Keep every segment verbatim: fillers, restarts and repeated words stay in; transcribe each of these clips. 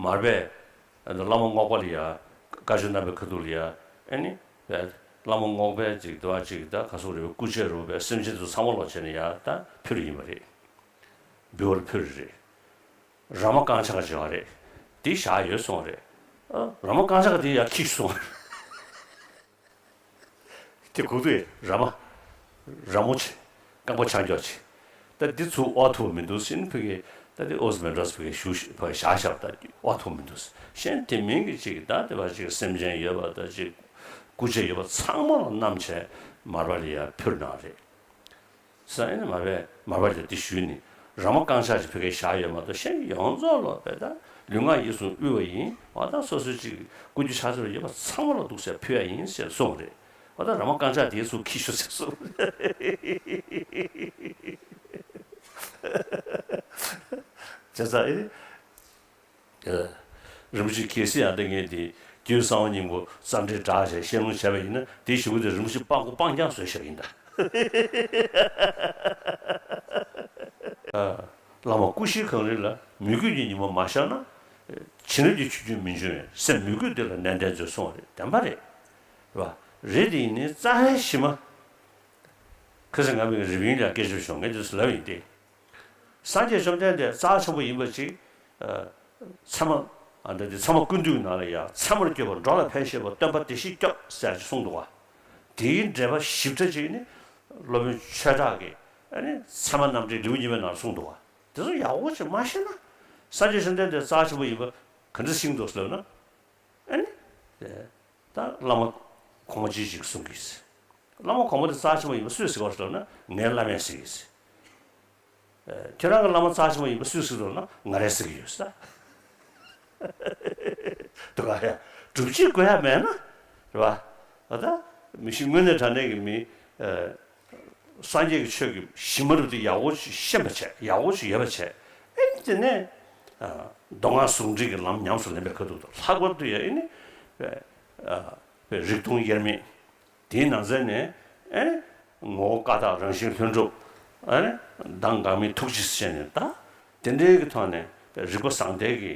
མར་པས་བླ་མ་རྔོག་པ་ལ་ཡ་བཀའ་ཆོས་གནང་པའི་ཁ་ཐུག་ལ་ཡ་ཨ་ནི་བླ་མ་རྔོག་པས་ཅིག་དེ་བ་ཅིག་ད་ག་སོག་རེད་པས་སྐུ་ཆས་རུ་བས་སེམས་ཅན་དུ་ཚང་མ་ལོག་བྱས་ནས་ཡ་ད་ཕུལ་ཡིན་པ་རེད། འབུལ་བར་ཕུལ་རེད། ར་མ་རྐང་ཆག་བྱེད་པ་རེད། དེ་བཞག་ཡོད་སོང་རེད། ཨ་ར་མ་རྐང་ཆག་དེ་ཡ་ཁྱི་སོང་རེད། དེ་ཁུག་ཏུ་ར་མ། ར་མོ་ཆེ། རྐང་པ་ཆག་འཇོག་ཆེ། ད་འདི་ཚུ་ཨོ་ཐུ་མི་འདུག་སིན་ཕ་གི་ད་འདི་ཨོ་སི་མེ་འདྲ་སི་ཕ་གི་ཞུ་ཕ་གི་བཞག་བཞག་ད་ཨོ་ཐུ་མི་འདུག་གཞན་དེ་མིན་གྱི་ཅིག་ད་དེ་བ་ཅིག་སེམས་ཅན་ཡོད་པ་ད་ཅིག་སྐུ་ཆས་ཡོད་པ་ཚང་མ་ལ་བསྣམས་བྱས་མར་པ་ལ་ཡ་ཕུལ་གནང་རེད། ས་ཨེ་ནི་མ་བས་མ་བར་དུ་འདི་ཞུས་ནི། ར་མ་རྐང་ཆག་ཅིག་ཕ་གིར་བཞག་ཡོད་མ་གཏོགས་གཞན་ཡོངས་རྫོགས་ལ་བས་ད་ལུས་ངག་ཡིད་གསུམ་དབུལ་བ་ཡིན། འོ་ད་སོ་སོའི་ཅིག་སྐུ་རྒྱུ་ཆགས་ཚོད་ཡོད་པ་ཚང་མ་ལ་འདུག་ཟེར་ཕུལ་ཡ་ཡིན་ཟེར་གསུངས་རེད། འོ་ད་ར་མ་རྐང་ཆག་དེའི་ཚུར་ཁྱི་ཤོ་ཟེར་གསུངས་རེད། བྱས་ཙང་ཨེ། རིན་པོ་ཆེ་གལ་སྲིད་ཡང་ད་ངས་དེ་རྒྱུད་གསང་བ་སྙིང་པོ་རྩ་འགྲེལ་བསྒྲགས་བྱས་བཤད་ལུང་བྱས་པ་ཡིན་ན་དེའི་གཞུག་གུ་དེ་རིན་པོ་ཆེ་སྤང་གོ་སྤང་རྐྱང་བཟོས་བཞག་ཡིན་ད། བླ་མ་སྐུ་བཞིའི་གངས་རི་ལ་མོས་གུས་ཀྱི་ཉི་མ་མ་ཤར་ན། བྱིན་རླབས་ཀྱི་ཆུ་རྒྱུན་མི་འབྱུང་བས་སེམས་མོས་གུས་འདི་ལ་ནན་ཏན་མཛོད་གསུངས་པ་རེད། བདེན་པ་རེད། རེད་པ། རེད་དེ་ཡིན་ནའི་རྩ་བའི་གཞི་མ། ཁ་སང་ང་མི་རི་བིང་ལ་སྐད་ཆ་བྱུང་ངས་འདི་ལབ་ཡིན་ཏེ། སངས་རྒྱས་བཅོམ་ལྡན་འདས་རྩ་ཆེན་པོ་ཡིན་པ་ཅིག་ཨ། ཚད་མ། ཨ་འདྲ་དེ་ཚད་མ་ཀུན་བཏུས་ཀྱི་ནང་ལ་ཡང་ཚད་མར་བསྐྱོད་པ་འགྲོ་ལ་ཕན་བཞེད་པ་སྟོན་པ་བདེ་གཤེགས་སྐྱོབ་ཟེར་ཅིག་གསུངས་འདུག་བ། དེའི་འགྲེལ་པ་ཞིབ་ཕྲ་ཅིག་ནི་སློབ་དཔོན་ཆོས་གྲགས་ཀྱིས་ཨ་ནི་ཚད་མ་རྣམ་འགྲེལ་ལེའུ་གཉིས་པའི་ནང་ལ་གསུངས་འདུག་བ། དེ་ཚོ་ཡག་པོ་ཅིག་མ་ཤེས་ན། སངས་རྒྱས་བཅོམ་ལྡན་འདས་རྩ་ཆེན་པོ་ཡིན་པ་ག་འདྲ་ཤེས་འདུག་ཟེར་ན། ཨ་ནི། ད་བླ་མ་གོང་མ་ཅིག་ཅིག་གསུང་གིས། བླ་མ་གོང་མ་དེ་རྩ་ཆེན་པོ་ཡིན་པ་སུས་ཟེར་བ་ཞིག་ལབ་ན་ངའི་བླ་མས་ཟེར་གིས། ཁྱེད་རང་གི་བླ་མ་རྩ་ཆེན་པོ་ཡིན་པ་སུས་ཟེར་ལབ་ན་ང་རས་ཟེར་གི་ཡོད་ས། དུ་ག་ཡ་སྒྲུབ་བྱེད་དགོས་ཡ་མེད་ན། རེད་བ། ད་མི་ཤི་དངོས་གནས་དྲང་གནས་ཀྱི་མི། སངས་རྒྱས་ཀྱི་ཆོས་ཀྱི་གཞི་མ་རུ་དེ་ཡག་པོ་ཞིག་ཤེས་པ་བྱས་ཡག་པོ་ཞིག་ཡོད་པ་བྱས། ཨེ་དེ་ནས། མདོ་སྔགས་ཟུང་འབྲེལ་གྱི་ལམ་ཉམས་སུ་ལེན་པའི་ཁ་ཐུག་ཏུ་ལྷག་པར་དུ་ཡང་ཨེ་ནི། རིག་སྟོང་དབྱེར་མེད། དེའི་ནང་ཚན་ནས་ཨེ་ནི། ངོ་བོ་ཀ་དག་རང་བཞིན་ལྷུན་གྲུབ། ཨེ་ནི། མདངས་འགག་མེད་ཐུགས་རྗེ་ཟེར་ནས་ད། དེ་འདྲའི་གི་ཐོག་ནས་རིག་པ་བཟང་ལྡན་གྱི་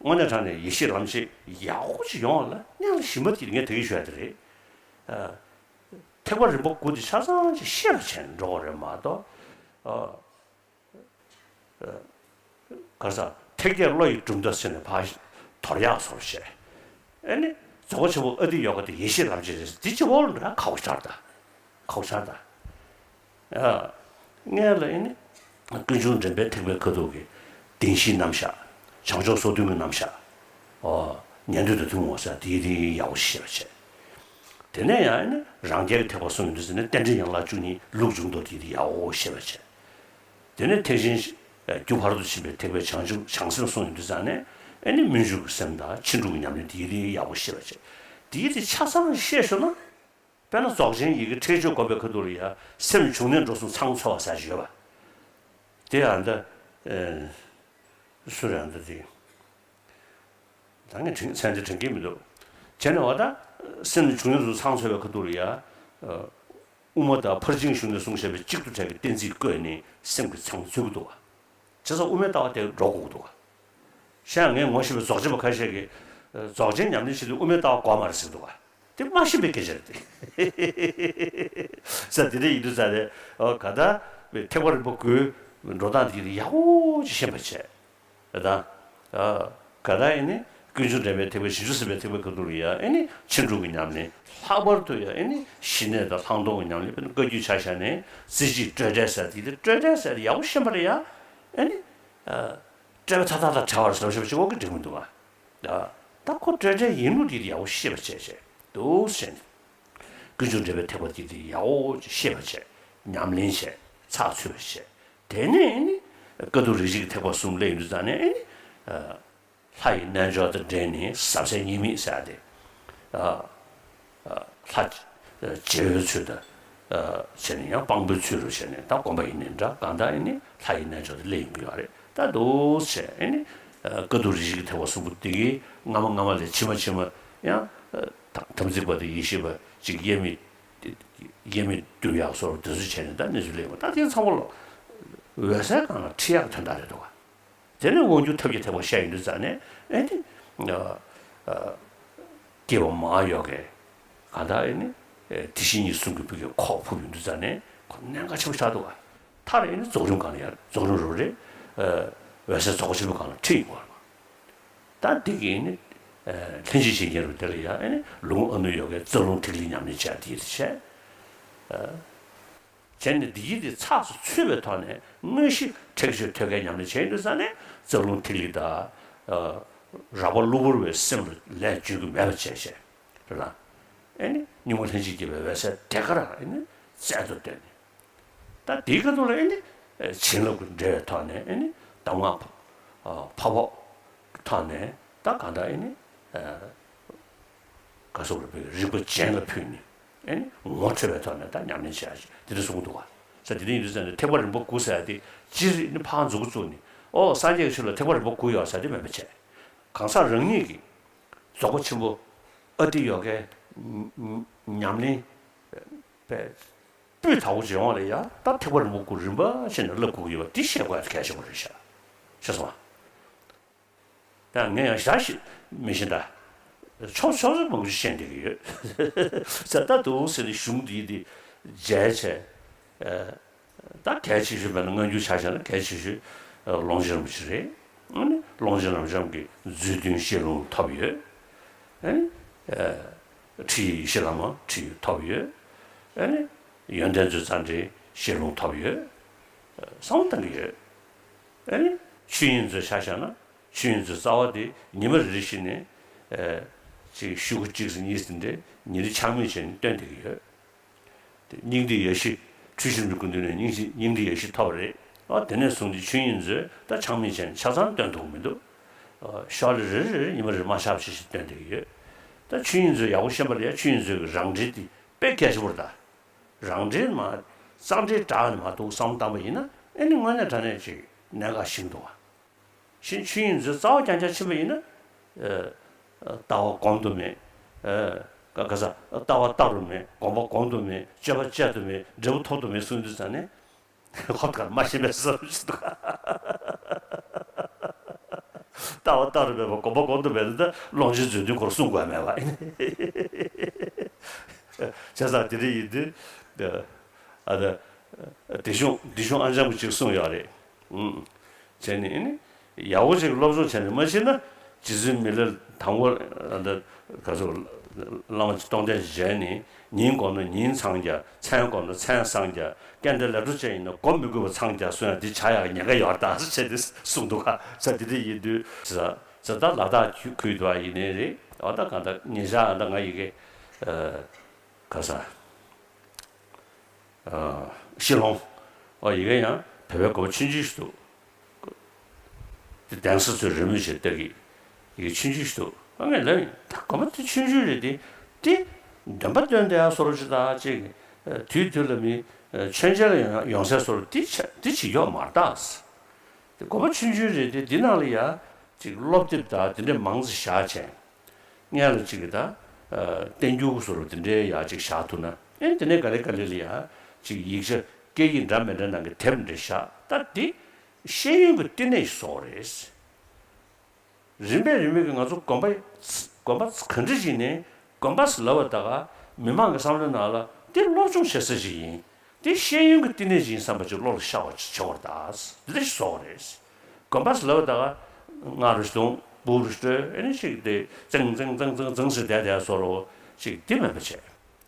དངོས་གནས་དྲང་གནས་ཡེ་ཤེས་ལམ་ཤེས་ཡག་པོ་ཞིག་ཡོང་བ་ལ་གནས་ལ་ཞིམ་པ་དེ་ངས་དེ་གི་ཞུ་ཡ་དེ་རེད། ཐེག་པ་རིམ་པ་དགུ་དེ་ཆ་ཚང་ཅིག་ཤེས་པ་བྱས་ནས་འགྲོ་བ་རེད་མ་གཏོགས། ཨ། ཨ། ག་རེ་ཟ། ཐེག་བརྒྱད་བློ་ཡི་གྲུབ་མཐའ་ཟེར་ནས་ཕར་དོར་ཡག་བཟོ་བྱས། ཨ་ནི། རྫོགས་པ་ཆེན་པོ་ཨ་ཏི་ཡོ་ག་དེ་ཡེ་ཤེས་ལམ་ཤེས་རེད་ཟེར་འདི་ཅི་བོ་ལ་འདྲ་ཁའུ་ཆར་ད། ཁའུ་ཆར་ད། ཨ། ངས་ལ་ཨ་ནི། ཀུན་འབྱུང་འདྲེན་པའི་ཐེག་པའི་ཁ་ཐུག་གི་བདེན་བཞིའི་རྣམ་གཞག་བྱང་ཕྱོགས་སོ་བདུན་གྱི་རྣམ་གཞག་ཨོ། ཉན་ཐོས་དང་ཐུན་མོང་ཟེར་དེའི་རིགས་ཡག་པོ་ཤེས་པ་བྱས། དེ་ནས་ཡང་ནི་རང་རྒྱལ་གྱི་ཐེག་པ་གསུམ་ཡོད་དུས་ཟེར་ནས་རྟེན་འབྲེལ་ཡན་ལག་བཅུ་གཉིས་ལུགས་འབྱུང་ལྡོག་དེའི་རིགས་ཡག་པོ་ཤེས་པ་བྱས། དེ་ནས་ཐེག་ཆེན་རྒྱུ་བར་དུ་ཕྱིན་པའི་ཐེག་པའི་བྱང་ཆུབ་བྱང་སེམས་གསུམ་ཡོད་དུས་ཙང་ནས་ཨེ་ནི་སྨོན་འཇུག་གི་སེམས་དང་ཕྱིན་དྲུག་གི་ཉམས་ལེན་དེའི་རིགས་ཡག་པོ་ཤེས་པ་བྱས། དེའི་རིགས་ཆ་ཚང་ཤེས་ཤོར་ན། དཔེར་ན་རྫོགས་ཆེན་ཡི་གེ་ཁྲེགས་ཆོད་སྒོམ་པའི་ཁ་ཐུག་ལ་ཡ་སེམས་བྱུང་གནས་འགྲོ་གསུམ་ཚང་འཚོལ་བ་ཟེར་ཞིག་ཡོད་པ། དེ་ཡང་འདི། ཨེ། སུ་རེད་འདི་དེ། ད་ངས་དྲན་མཚན་དེ་དྲན་གྱི་མི་འདུག་བྱས་ནས་བ་ད། སེམས་བྱུང་གནས་འགྲོ་གསུམ་ཚང་འཚོལ་བའི་ཁ་ཐུག་ལ་ཡ། དབུ་མ་དང་ཕར་ཕྱིན་གཞུང་ནས་གསུངས་བཞག་པའི་གཅིག་ཏུ་བྲལ་གྱི་གཏན་ཚིགས་བཀོད་ནས་སེམས་ཀྱི་ཚང་འཚོལ་གྱི་འདུག་བ། བྱས་ཙང་དབུ་མའི་ལྟ་བ་དེ་འགྲོ་དགོས་ཀྱི་འདུག་བ། གཞན་ངས་ངོ་ཤེས་པའི་རྫོགས་ཆེན་པ་ཁ་ཤས་ཀྱིས། རྫོགས་ཆེན་ཉམས་ལེན་བྱེད་དུས་དབུ་མའི་ལྟ་བ་དགོས་མ་རེད་ཟེར་འདུག་བ། དེ་མ་ཤེས་པའི་སྐད་ཆ་རེད་དེ། ས་དེ་འདྲ་ཡིན་དུས་ས་རེད། ཨོ་ག་ད། ཐེག་པ་རིམ་པ་དགུའི་འགྲོ་སྟངས་དེ་ཡག་པོ་ཅིག་ཤེས་པ་བྱས། ད། ཨ། ག་ད་ཨེ་ནི། ཀུན་འབྱུང་འདྲེན་པའི་ཐེག་པའི་བྱང་ཆུབ་སེམས་དཔའི་ཐེག་པའི་ཁ་ཐུག་ལ་ཡ་ཨེ་ནི། ཕྱིན་དྲུག་གི་ཉམས་ལེན། ལྷག་པར་དུ་ཡ་ཨེ་ནི། ཞི་གནས་དང་ལྷག་མཐོང་གི་ཉམས་ལེན་དཔེར་ན་བཀའ་བརྒྱུད་ཆ་བཞག་ནས་རྩེ་གཅིག་སྤྲོས་བྲལ་ཟེར་དེ་དེ་སྤྲོས་བྲལ་ཟེར་ཡག་པོ་ཤེས་པ་ལ་ཡ་ཨེ་ནི། ཨ། སྤྲོས་པ་མཐའ་དག་དང་བྲལ་བར་བསམ་ཤེས་པ་ཅིག་འོག་གི་འགྲིག་མི་འདུག་བ། ད་ཁོ་སྤྲོས་བྲལ་ཡིན་ལུགས་དེ་ཡག་པོ་ཤེས་པ་བྱས་བྱས་འདུག་ཟེར་ནས། ཀུན་འབྱུང་འདྲེན་པའི་ཐེག་པ་དེ་དེ་ཡག་པོ་ཅིག་ཤེས་པ་བྱས། ཉམས་ལེན་བྱས། ཚགས་ཚུད་པ་བྱས། དེ་ནས་ནི། དཀའ་ཐུབ་རིགས་བཞི་གི་ཐེག་པ་གསུམ་སླེབས་ཡོང་དུས་ཙང་ནས་ནི། ལྷ་ཡི་རྣལ་འབྱོར་དང་འབྲེལ་ནས་ཟབ་གསལ་གཉིས་མེད་ཟེར་ཏེ། ལྷ། རྗེ་བོའི་ཚུལ་དང་། བྱས་ནས་ཡང་དཔང་པོའི་ཚུལ་རུ་བྱས་ནས་ད་སྒོམ་པ་ཡིན་ནའི་འདྲ་གང་ལྟར་ཡིན་ནའི་ལྷ་ཡི་རྣལ་འབྱོར་དེ་སླེབས་ཡོང་གི་ཡོད་རེད། ད་འདུག་བྱས་ནས། དཀའ་ཐུབ་རིགས་བཞི་གི་ཐེག་པ་གསུམ་པོ་འདི་གི་སྔ་མ་སྔ་མ་ལས་ཕྱི་མ་ཕྱི་མ་ཡང་། དམ་ཚིག་པ་དང་ཡེ་ཤེས་པ་ཅིག་དབྱེར་མེད། དབྱེར་མེད་འགྱུར་ཡག་སོགས་དེ་ཚོ་བྱས་ནས་ད་གནས་ཚུལ་སླེབས་ཡོང་ད་དེ་ཚང་མ་ལ། འོད་གསལ་སྒང་ལ་ཁྲིད་ཡག་དོན་དག་རེད་འདུག་བ། དེ་ནས་དབང་སྒྱུར་ཐབས་ཀྱི་ཐེག་པ་བཤད་ཡོང་དུས་ཙང་ནས་ཨེ་ནི། སྐྱེ་བ་མང་ཡོད་མཁན་གང་ལྟར་ཨེ་ནི། དེ་བཞིན་ཉིད་གསུམ་གྱི་བུ་གའི་ཁོག་ཕུབ་ཡོང་དུས་ཙང་ནས་ཁོ་གནད་འགག་ཆེན་པོ་ཆགས་འདུག་ག་མཐར་ཨེ་ནི་རྫོགས་རིམ་སྒང་ལ་ཡར་རྫོགས་རིམ་རུ་རེད། འོད་གསལ་རྫོགས་པ་ཆེན་པོའི་སྒང་ལ་ཁྲིད་ཡོང་བ་རེད། ད་འདི་གིས་ནི། ལྷན་ཅིག་བྱེད་མཁན་རུ་དེ་ལ་ཡང་ཨེ་ནི་ལུང་ཨ་ནུ་ཡོ་གའི་རྩ་རླུང་ཐིག་ལེ་ཉམས་ལེན་བྱས་དེ་ཡིད་བྱས། བྱས་ནས་འདི་ཡིད་དེ་ཚགས་སུ་ཚུད་པའི་ཐོག་ནས་དངོས་གཞི་ཁྲེགས་ཆོད་ཐོད་རྒལ་ཉམས་ལེན་བྱས་ཡོང་དུས་ཙང་ནས་རྩ་རླུང་ཐིག་ལེ་དང་། རགས་པ་གློ་བུར་བའི་སེམས་ལ་ལས་བྱེད་རྒྱུ་མེད་པ་བྱས་བྱས། རེད་ལ། ཨེ་ནི་གཉུག་མ་ལྷན་ཅིག་སྐྱེས་པའི་འོད་གསལ་དེ་ག་རང་ཨེ་ནི་རྩལ་དུ་བཏོན་ནས། ད་དེའི་ཁ་ཐུག་ལ་ཨེ་ནི། བྱིན་རླབས་ཀྱི་འབྲེལ་བའི་ཐོག་ནས་ཨེ་ནི་གདམས་ངག་ཕ་ཕ་ཕོག་ཐོག་ནས་ད་གང་ལྟར་ཨེ་ནི། ག་སོགས་རིག་པའི་རིག་པ་གཞན་ལ་ཕུལ་ནས་ཨེ་ནི་ངོ་འཕྲོད་པའི་ཐོག་ནས་ད་ཉམས་ལེན་བྱེད་ཡ་ཞིག་དེ་འདྲ་གསུངས་འདུག་ག་ས་དེ་འདྲ་ཡིན་དུས་ཙང་ནས་ཐེག་པ་རིམ་པ་དགུ་ཟེར་ཡ་དེ་སྤྱིར་ཨེ་ནི་ཕར་མཛུབ་གུ་བཙུགས་ནས་ཨོ་སངས་རྒྱས་ཀྱི་ཆོས་ལ་ཐེག་པ་རིམ་པ་དགུ་ཡོད་ཟེར་དེ་མེད་པ་བྱས། གང་ཟག་རང་ཉིད་ཀྱིས་རྫོགས་པ་ཆེན་པོ་ཨ་ཏི་ཡོ་གའི་ཉམས་ལེན་པའི་སྤུས་དག་པོ་ཅིག་ཡོང་བ་ལ་ཡ་ད་ཐེག་པ་རིམ་པ་དགུ་རིམ་པ་བྱས་ནས་བསླབ་དགོས་ཀྱི་ཡོད་པ་འདི་ཤེས་དགོས་ཡ་གལ་ཆེན་པོ་རེད་ཤག་ཤེས་སོང་ང་། ཡང་ངས་ཡང་ཞག་ཞིག་མི་ཤེས་ད། ཆོག་ཆོག་ཚོད་མང་པོ་ཞིག་བཤད་འདོད་ཀྱི་ཡོད། ས་ད་དུང་ཟེར་ནས་གཞུང་འདི་འདི་མཇལ་བྱས། ད་གལ་ཆེ་ཤོས་མེད་ན་སྔ་འགྱུར་ཆ་བཞག་ན་གལ་ཆེ་ཤོས་ཀློང་ཆེན་རིན་པོ་ཆེ་རེད། ཨ་ནི་ཀློང་ཆེན་རབ་འབྱམས་ཀྱི་མཛོད་བདུན་བཤད་ལུང་ཐོབ་ཡོད། ཨ་ནི་ཁྲིད་ཡིག་བཤད་ལམ་ཁྲིད་ཡིག་ཐོབ་ཡོད། ཨ་ནི་ཡོན་ཏན་མཛོད་རྩ་འགྲེལ་བཤད་ལུང་ཐོབ་ཡོད། བསམ་བློ་བཏང་གི་ཡོད། ཨ་ནི་ཆོས་དབྱིངས་མཛོད་ཆ་བཞག་ན་ཆོས་དབྱིངས་མཛོད་རྩ་བ་དེ་ཉི་མ་རེ་རེ་བཞིན་ནས་ཅིག་ཤོག་གུ་གཅིག་ཙམ་གཉིས་ཙམ་འདྲ་ཉིན་རེ་ཆག་མེད་བྱས་ནས་སྟོན་བསྡད་ཀྱི་ཡོད། དེ་སྙིང་ཐིག་ཡེ་ཤེས་འཁྲུལ་ཞིག་མི་དགོས་དུས་ནས་སྙིང་ཞིག་སྙིང་ཐིག་ཡེ་ཤེས་ཐོབ་པ་རེད། ཨ་དེ་ནས་བཟུང་སྟེ་ཆོས་དབྱིངས་མཛོད་ད་ཆག་མེད་བྱས་ནས་ཆ་ཚང་སྟོན་ཐུབ་མི་འདུག་ཤོག་ལེ་རེ་རེ་རེ་ཉི་མ་རེ་མ་ཆག་ཞིག་ཞིག་སྟོན་བསྡད་ཀྱི་ཡོད། ད་ཆོས་དབྱིངས་མཛོད་ཡག་པོ་ཤེས་པ་ལ་ཡ་ཆོས་དབྱིངས་མཛོད་ཀྱི་རང་འགྲེལ་དེ་དཔེ་གལ་ཆེན་པོ་རེད་ད། རང་འགྲེལ་མ་རྩ་འགྲེལ་དྲག་ནས་མ་འདུག་བསམ་བཏང་པ་ཡིན་ན་ཨེ་ནི་དངོས་གནས་དྲང་གནས་ཅིག་གནད་འགག་ཤིན་ཏུ་བ། གཞན་ཆོས་དབྱིངས་མཛོད་རྩ་བ་རྐྱང་རྐྱང་ཕྱིན་པ་ཡིན་ན། ལྟ་བ་སྒོམ་དུ་མེད། ག་ག་ས་ལྟ་བ་ལྟ་རུ་མེད། སྒོམ་པ་སྒོམ་དུ་མེད། སྤྱོད་པ་སྤྱད་དུ་མེད། འབྲས་བུ་ཐོབ་ཏུ་མེད་གསུངས་དུས་ཙང་ནས་ཧོབ་ཁར་མ་ཤེས་པའི་བཟོ་འདྲ་ཞིག་འདུག་ལྟ་བ་ལྟ་རུ་མེད་པ་སྒོམ་པ་སྒོམ་དུ་མེད་ན་ད་ཀློང་ཆེན་མཛོད་བདུན་སྐོར་གསུང་དགོས་མེད་པ། བྱས་ཙང་དེ་འདྲ་ཡིན་དུས། ཨ་ད། དེ་གཞུང་དེ་གཞུང་ཨ་འཇམ་པོ་ཅིག་གསུངས་ཡོད་རེད། ཨུམ། བྱས་ནས་ཨ་ནི། ཡག་པོ་ཅིག་སློབ་སྦྱོང་བྱས་ནས་མ་ཕྱིན་ན། རྗེ་བཙུན་མི་ལ་དང་པོ་ཨ་ད་ག་ཚོད་བླ་མ་ཅིག་སྟོང་གཏན་ཅིག་མཇལ་ནས་ཉིན་སྒོམ་ན་ཉིན་འཚང་རྒྱ། མཚན་སྒོམ་ན་མཚན་སངས་རྒྱ། སྐད་འདི་ལས་འཕྲོ་ཅན་ཡིན་ན་སྒོམ་མི་དགོས་པ་འཚང་རྒྱ་གསུང་ཡ་འདི་བྱ་ཡག་ཉེན་ཁ་ཡོད་རེད་ད་ཟེར་བྱས་ཏེ་གསུངས་འདུག་ག་ས་དེ་འདྲ་ཡིན་དུས་ས་ས་ད་ལ་དྭགས་ཁུལ་དུ་བ་ཡིན་ནའི་རེད། འོ་ད་གང་ལྟར་ཉེ་ཆར་ཨ་ད་ང་ཡི་གེ་ག་ས། ཤི་ལོང་། ཨོ་ཡི་གེ་ཡང་བོད་པའི་དགོན་པ་ཆུང་ཆུང་ཞིག་འདུག་དེ་གདན་ས་ཚོས་རེ་མོས་བྱས་བཏགས་ཀྱི་ཡི་གེ་ཆུང་ཆུང་ཞིག་འདུག་ཨ་ངས་ལབ་ཡིན་ད་དགོན་པ་དེ་ཆུང་ཆུང་རེད་དེ། དེ་འདོན་པ་འདོན་བསྡད་ཡ་བཟོ་འདྲ་ཅིག་དང་ཅིག་དུས་དུས་ལ་མི་མཆོད་མཇལ་ལ་ཡོང་ཡོང་སའི་བཟོ་འདྲ་དེ་ཆ་དེ་བྱེད་ཀྱི་ཡོད་མ་རེད་ད། དེ་དགོན་པ་ཆུང་ཆུང་རེད་དེ་འདི་ནང་ལ་ཡ་ཅིག་སློབ་དེབ་དང་དེ་འདྲ་མང་ཙམ་བཞག་བྱས། སྔོན་ལ་ཅིག་གི་ད། བསྟན་འགྱུར་བཟོ་འདྲ་དེ་འདྲའི་ཡག་ཅིག་བཞག་ཐུབ་ན། ཨེ་དེ་ནས་ག་ལེ་ག་ལེ་ལ་ཡ། ཅིག་ཡིག་ཆ་སྐད་ཡིག་འདྲ་མི་འདྲ་ནང་གི་དེབ་འདྲ་བཞག་ད་འདི། ཤེས་ཡོན་གྱི་བསྟི་གནས་ཤིག་བཟོ་དགོས་རེད། རིམ་པས་རིམ་པས་ཀྱི་ང་ཚོ་དགོན་པ། དགོན་པ་ག་འདྲ་ཞིག་ནས་དགོན་པ་ཟེར་ལབ་པ་ད་ག་མི་མང་གི་བསམ་བློའི་ནང་ལ་འདི་སློབ་སྦྱོང་བྱེད་ས་ཞིག་ཡིན། དེ་ཤེས་ཡོན་གྱི་བསྟི་གནས་ཤིག་ཡིན་བསམ་པ་ཅིག་བློ་ལ་ཤར་བ་ཅིག་བྱེད་དགོས་རེད་ད། འདི་འདྲ་ཞིག་བཟོ་དགོས་རེད། དགོན་པ་ཟེར་ལབ་པ་ད་ག་སྔ་རུ་ཞིག་འདོན་སྦུག་རུ་ཞིག་སྤྲོད་ཨེ་ནི་ཞིག་དེ་ཙང་ཙང་ཙང་ཙང་ཙང་ཟེར་བསྡད་བསྡད་བཟོ་འདྲ་ཞིག་འདི་མིན་པ་བྱས།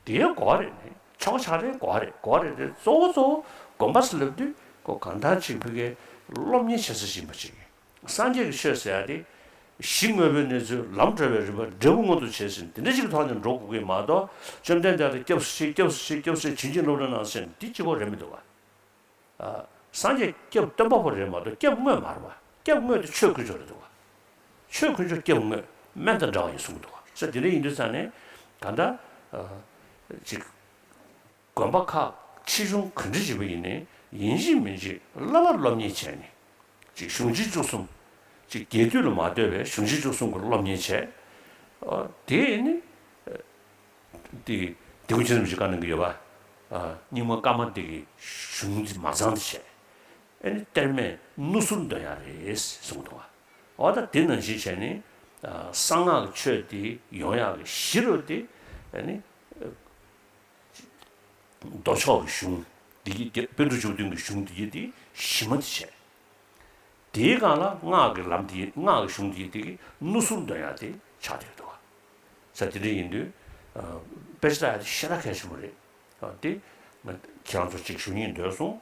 དེ་ཡང་དགོས་རེད་ནི་ཆོག་ཆག་རེད་དགོས་རེད་དགོས་རེད་དེ་གཙོ་བོ་གཙོ་བོ་དགོན་པ་ཟེར་ལབ་དུས་ཁོ་གང་ལྟར་ཅིག་ཕ་གིའི་སློབ་གཉེར་བྱེད་ས་ཞིག་ཡིན་པ་ཅིག་སངས་རྒྱས་ཀྱི་ཆོས་ཟེར་ཡ་དེ། གཞི་དངོས་པོའི་གནས་ཚུལ་ལམ་གྲོལ་བའི་རིམ་པ་འབྲས་བུ་མངོན་དུ་བྱེད་ཟིན་དེ་འདྲ་ཞིག་གི་ཐོག་ནས་འགྲོ་དགོས་ཀྱི་མ་གཏོགས་བཅོམ་ལྡན་འདས་ལ་སྐྱབས་སུ་མཆི་སྐྱབས་སུ་མཆི་སྐྱབས་སུ་མཆི་བྱིན་གྱིས་རློབས་རོགས་གནང་ཟེར་ནས་འདི་གཅིག་པོ་རེད་མི་འདུག་བ། སངས་རྒྱས་སྐྱབས་སྟོན་པ་པོ་རེད་མ་གཏོགས་སྐྱབས་དངོས་མ་རེད་བ། སྐྱབས་དངོས་དེ་ཆོས་དཀོན་མཆོག་རེད་འདུག་བ། ཆོས་དཀོན་མཆོག་སྐྱབས་དངོས་སྨན་དང་འདྲ་བ་ཡིན་གསུངས་འདུག་བ། ས་དེ་འདྲ་ཡིན་དུས་ཙང་ནས་གང་ལྟར། ཅིག་དགོན་པ་ཁག་ཆེ་ཆུང་ག་འདྲ་ཞིག་པ་ཡིན་ནའི་ཡིན་གཅིག་མིན་གཅིག་བསླབ་པ་སློབ་གཉེར་བྱས་ནས་ཅིག་གཞུང་ཆེན་བཅུ་གསུམ་ཅིག་རྒྱས་བསྡུས་ལ་མ་ལྟོས་པའི་གཞུང་ཆེན་བཅུ་གསུམ་གྱི་སློབ་གཉེར་བྱས། ཨ་དེ་ནི་དེ་དེ་ཀུན་མཁྱེན་རིན་པོ་ཆེས་བཀའ་གནང་གི་ཡོད་པ། ཨ་རྙིང་མ་ཀརྨ་འདི་གི་གཞུང་འདི་མ་ཚང་དེ་བྱས། ཨ་ནི་གཏེར་མས་སྣུ་ཟུར་འདོན་ཡ་རེད་གསུངས་འདུག་བ། འོ་ད་དེ་ནང་བཞིན་བྱས་ནས་གསང་སྔགས་ཀྱི་ཆོས་དེ་ཡོང་ཡག་གི་གཞི་རུ་དེ་ཨ་ནི་མདོ་ཕྱོགས་ཀྱི་གཞུང་འདི་གི་པཎ་གྲུབ་བཅུ་བདུན་གྱི་གཞུང་འདི་གི་དེ་གཞི་མ་དེ་བྱས། དེའི་སྒང་ལ་སྔགས་ཀྱི་ལམ་དེ་སྔགས་ཀྱི་གཞུང་དེ་དེ་གི་སྣུ་ཟུར་འདོན་ཡ་དེ་ཆགས་བསྡད་འདུག་བ། ས་དེ་འདྲ་ཡིན་དུས་དཔེ་ཆ་ལྟ་ཡ་དེ་ཞེ་དྲག་གལ་ཆེན་པོ་རེད། དེ་ང་ཁྱེད་རང་ཚོ་ཅིག་ཞུ་སྙིང་འདོད་སོང་